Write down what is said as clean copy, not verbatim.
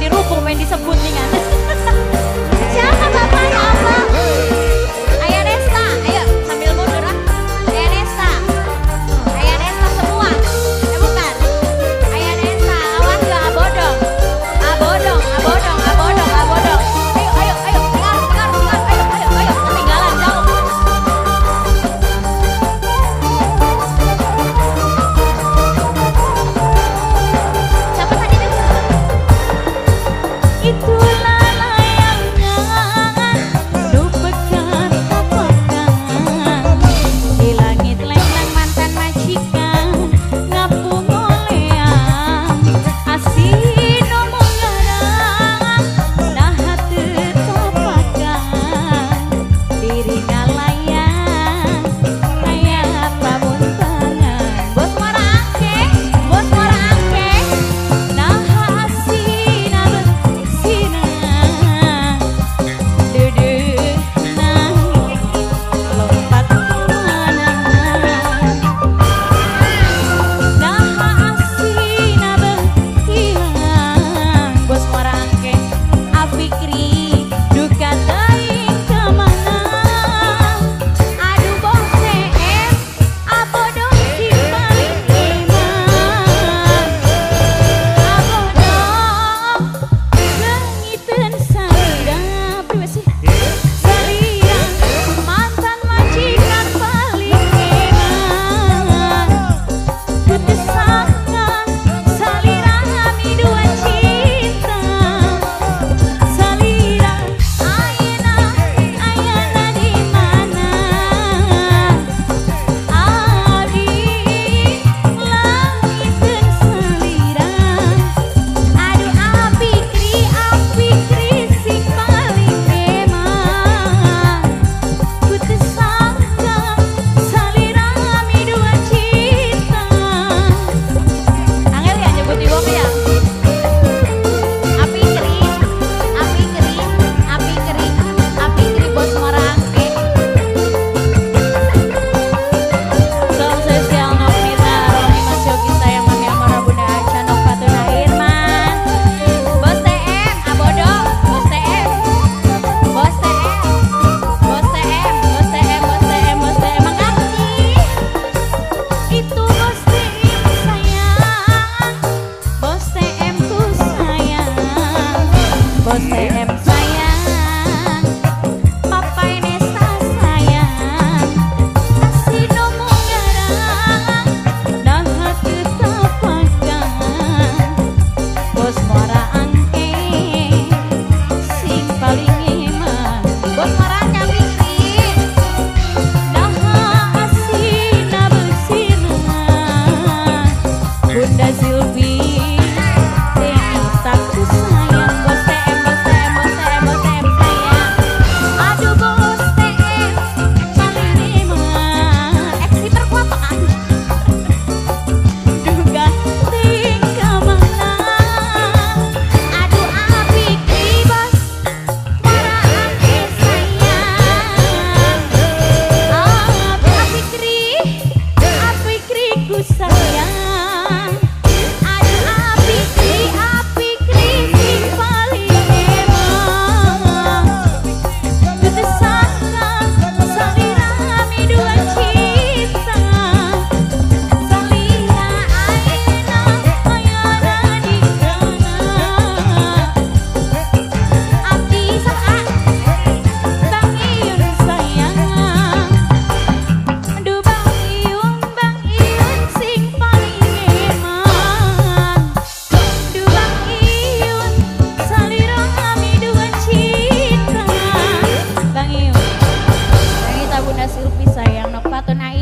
Dirubung main disebut nih kan. Siapa bapak ya Allah? Ayah Nesta, ayo sambil mundur ah. Ayah Nesta, Ayah Nesta semua. Bukan. Ayah Nesta, awas gak abodong, abodong, abodong, abodong, abodong. Ayo, ayo, ayo, dengar, dengar, dengar, ayo, ayo, ayo, ketinggalan jauh. Siapa tadi tuh? Itulah layangan nu pekat tapakan di langit lenglang mantan majikan ngapung oleang asin omong garang nah teu tapakan diri ngalayang aya pamuntangan bos muara angke bos muara angke nah asina beusina deudeuhna lompat kemana nah asina hilang bos muara angke Afikri duka teuing ka mana aduh bos TM abodong si paling eman abodong leungiteun salira priwe sih salira mantan majikan paling eman ku teu sangka salira miduan cinta salira ayeuna ayana di mana abdi leungiteun salira aduh Apikri Apikri sing paling eman ku teu sangka salira miduan cinta angel ya nyebut di wong ya Apikri Apikri Apikri Apikri bos muara angke Salam spesial Novita, Roni Mas Yogi sayang Mami Amara Bunda Aca Nok Fatuna Irman Bos TM, Abodong, Bos TM Bos TM Bos TM, Bos TM, Bos TM, Bos TM Makasih. Itu Bos TM sayang Bos TM ku sayang Bos TM sayang Papa Nesta sayang asin omong garang nah teu tapakan Bos muara angke sing paling eman Bos muara angke Apikri nah asina beusina Bunda Silvi tak ku sayang Bos TM Bos TM Bos TM Bos TM sayang aduh Bos TM paling eman eksi perkuatan duga ting ka mana aduh Apikri bos muara angke sayang Apikri Apikri ku sayang aduh Apikri Apikri sing paling eman ku teu sangka salira miduan cinta salira ayeuna ayana di mana Abdi sama Bang Iyun sayang Aduh Bang Iyun sing paling eman Duh Bang Iyun salira miduan cinta Bang Iyun Sayang kita Bunda Silvi sayang Nok Fatuna